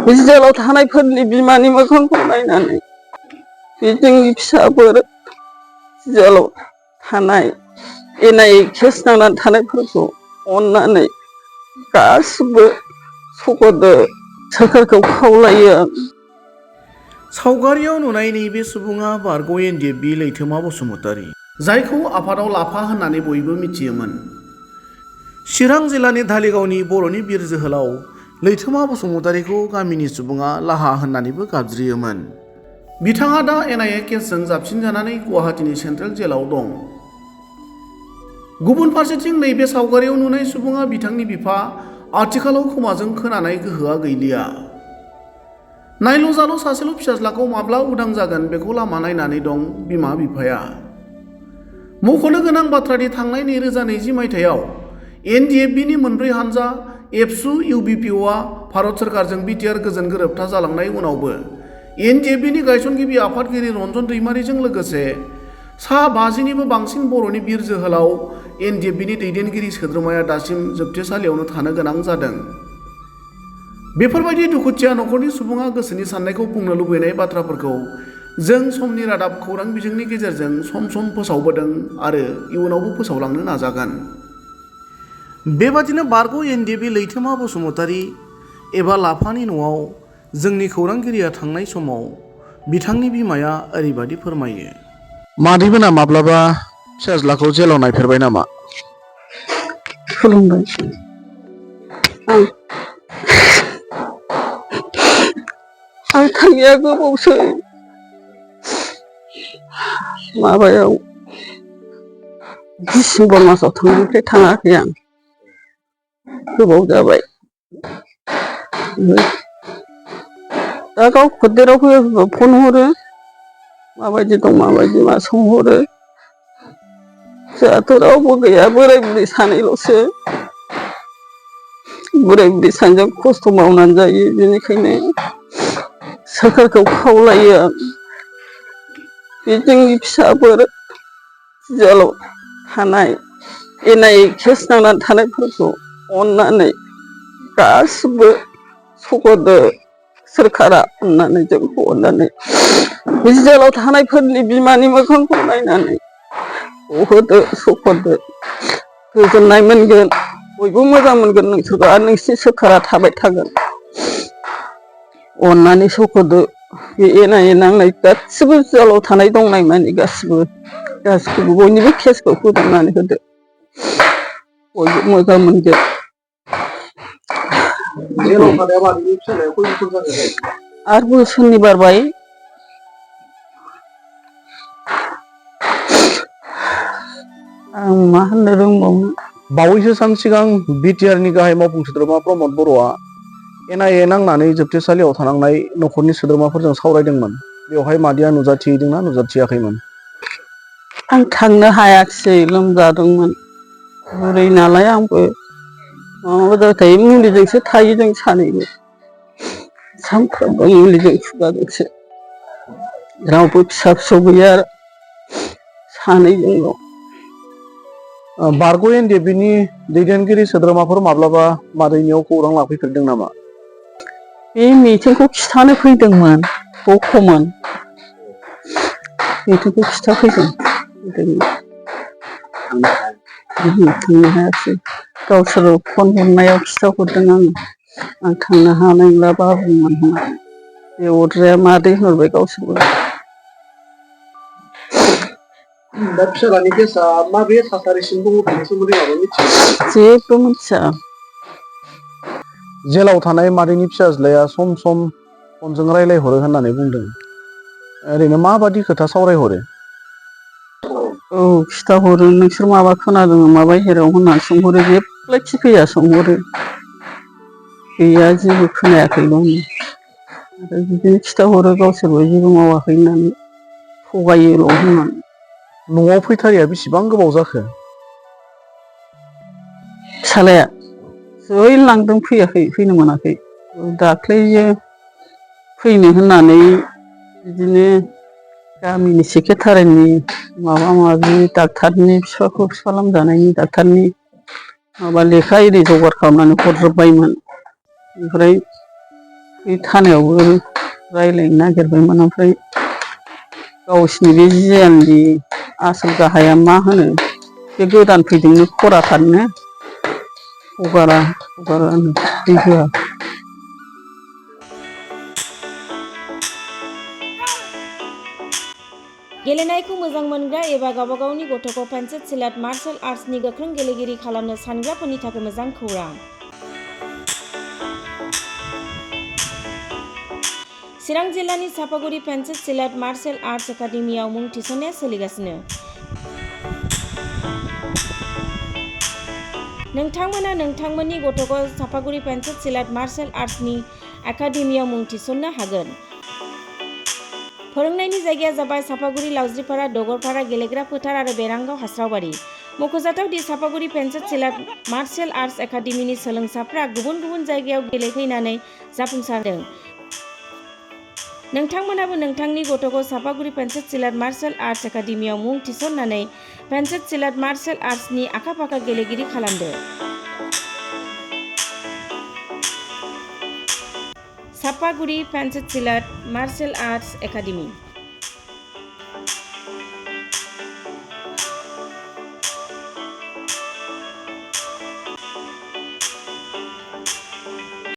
जेलाव थानायफोरनि बिमानि मोखांखौ नायनानै बे जोंनि फिसाफोर जेलाव थानाय एनायै केस नांनानै थानायफोरखौ अननानै गासिबो सगदो सोरखारखौ खावलायो। सावगारियाव नुनाय नैबे सुबुङा बारग' एनडिएफबि लैथोमा बसुमतारी, जायखौ आफादाव लाफा होननानै बयबो मिथियोमोन। चिरां जिल्लानि धालिगावनि बर'नि बिर जोहोलाव लैथोमा बसुमतारीखौ गामिनि सुबुङा लाहा होननानैबो गाबज्रियोमोन। बिथाङा दा एनआइए केसजों जाबसिनजानानै गुवाहाटीनि सेन्ट्रेल जेलाव दं। गुबुन फारसेथिं नैबे सावगारियाव नुनाय सुबुङा बिथांनि बिफा, आथिखालाव खोमाजों खोनानाय गोहोआ गैलिया। नायल' जाल' सासेल' फिसाज्लाखौ माब्ला उदां जागोन बेखौ लामा नायनानै दं बिमा बिफाया। मख'नो गोनां बाथ्रादि थांनाय 2020 मायथाइयाव एनडिएफबिनि मोनब्रै हानजा एबसु इउबिपिअआ भारत सोरखारजों बिटिआर गोजोन गोरोबथा जालांनाय उनावबो एनडिएफबिनि गायसनगिरि आफादगिरि रन्जन दैमारिजों लोगोसे सा 50निबो बांसिन बर'नि बिर जोहोलाव एनडिएफबिनि दैदेनगिरि सोद्रोमाया दासिम जोबथेसालियावनो थानो गोनां जादों। बेफोरबायदि दुखुथिया न'खरनि सुबुङा गोसोनि साननायखौ बुंनो लुबैनाय बाथ्राफोरखौ जों समनि रादाब खौरां बिजोंनि गेजेरजों सम सम फोसावबोदों आरो इयुनावबो फोसावलांनो नाजागोन। बेबादिनो बारग' एनडिएफबि लैथोमा बसुमतारी एबा लाफानि न'आव जोंनि खौरांगिरिया थांनाय समाव बिथांनि बिमाया ओरैबादि फोरमायो। मादैमोना माब्लाबा फिसाज्लाखौ जेलाव नायफेरबाय नामा? खुलुमबाय। आं थाङिया गोबावसै। माबायाव डिसेम्बर मासाव थांनायनिफ्राय थाङाखै आं। गोबाव जाबाय। दा गाव खदेराव फैयोबा फन हरो। माबायदि दं माबायदि मा सोंहरो। जोंहाथ' रावबो गैया, बोराय बुरै सानैल'सो। बोराय बुरै सानैजों खस्थ' मावनानै जायो। बेनिखायनो सोरखारखौ खावलायो आं। बे जोंनि फिसाफोर जेलाव थानाय एनआइए केस नांनानै थानायफोरखौ अननानै गासिबो सगदो सोरखारा अननानै जोंखौ अननानै बे जेलाव थानायफोरनि बिमानि मोखांखौ नायनानै होदो सगदो गोजोननाय मोनगोन। बयबो मोजां मोनगोन नोंसोरखौ आरो नोंसिनि सोरखारा थाबाय थागोन। अननानै सगदो बे एनआइए नांनाय गासिबो जेलाव थानाय दंनाय मानि गासिखौबो बयनिबो केसखौ फोजोबनानै होदो। बयबो मोजां मोनगोन। जेलाव थानाया मादैनि फिसाज्लाया खय बोसोर जाखो? 8 बोसोरनि बारबाय। आं मा होननो रोंबावनो। बावैसो सान सिगां बिटिआरनि गाहाय मावफुं सोद्रोमा प्रमद बर'आ एनआइए नांनानै जोबथेसालियाव थानांनाय न'खरनि सोद्रोमाफोरजों सावरायदोंमोन। बेवहाय मादैया नुजाथिहैदोंना नुजाथियाखैमोन? आं थांनो हायाखिसै, लोमजादोंमोन। बुरै नालाय आंबो माबा जाबाय थायो। मुलिजोंसो थायो जों सानैबो। सानफ्रोमबो मुलिजों खुगाजोंसो। रावबो फिसा फिसौ गैया आरो सानैजोंल'। बारग' एनडिएफबिनि दैदेनगिरि सोद्रोमाफोर माब्लाबा मादैनियाव खौरां लाफैफेरदों नामा? बे मिटिंखौ खिथानो फैदोंमोन, गख'मोन। मिटिंखौ खिथाफैदों। थांनो हायासै। गावसोर फन हरनायाव खिथाहरदों आङो। आं थांनो हानाय नंला बाबुमोन होननानै। बे अरजाया मादै होनहरबाय गावसोरबो। दा फिसाज्लानि केसआ माबे थासारिसिम दङ बेनि सोमोन्दै माबा मिथियो? जेबो मिथिया। जेलाव थानाय मादैनि फिसाज्लाया सम सम फनजों रायलायहरो होननानै बुंदों। ओरैनो माबादि खोथा सावरायहरो? औ खिथाहरो। नोंसोर माबा खोनादों नामा बाहेरायाव होननानै सोंहरो। जेब्लाखि फैया सोंहरो। गैया जेबो खोनायाखैल' होनो। आरो बिदिनो खिथाहरो गावसोरबो जेबो मावाखै होननानै, थगायोल' होननानै। न'आव फैथारिया बेसेबां गोबाव जाखो? फिसालाया जै लांदों फैयाखै, फैनो मोनाखै। दाख्लैयो फैनो होननानै बिदिनो गामिनि सेक्रेटारिनि माबा माबि डाक्टारनि बिफा लोमजानायनि डाक्टारनि माबा लेखा एरि जगार खालामनानै हरजोब्बायमोन। ओमफ्राय बे थानायावबो रायज्लायनो नागिरबायमोन ओमफ्राय गावसिनि बे जियाननि आसोल गाहाया मा होनो बे गोदान फैदोंनो खराथारनो हगारा दै होआ। गेलेनायखौ मोजां मोनग्रा एबा गावबा गावनि गथ'खौ पेन्सिल सिलाट मार्शेल आर्ट्सनि गोख्रों गेलेगिरि खालामनो सानग्राफोरनि थाखाय मोजां खौरां। चिरां जिल्लानि सापागुरि पेन्सिल सिलाट मार्शेल आर्ट्स एकाडेमियाव मुं थिसननाया सोलिगासिनो। नोंथांमोना नोंथांमोननि गथ'खौ सापागुरि पेन्सिल सिलाट मार्शेल आर्ट्सनि एकाडेमियाव मुं थिसननो हागोन। फोरोंनायनि जायगाया जाबाय सापागुरि लावज्रिपारा दगरपारा गेलेग्रा फोथार आरो बेरांगाव हास्रावबारि। मख'जाथाव दि सापागुरि पेन्सिल सिलाट मार्शेल आर्ट्स एकाडेमिनि सोलोंसाफ्रा गुबुन गुबुन जायगायाव गेलेहैनानै जाफुंसारदों। नोंथांमोनाबो नोंथांनि गथ'खौ सापागुरि पेन्सिल सिलाट मार्शेल आर्ट्स एकाडेमियाव मुं थिसननानै पेन्सिल सिलाट मार्शेल आर्ट्सनि आखा-फाखा गेलेगिरि खालामदो। Sapaguri pencil सिलाट martial arts academy.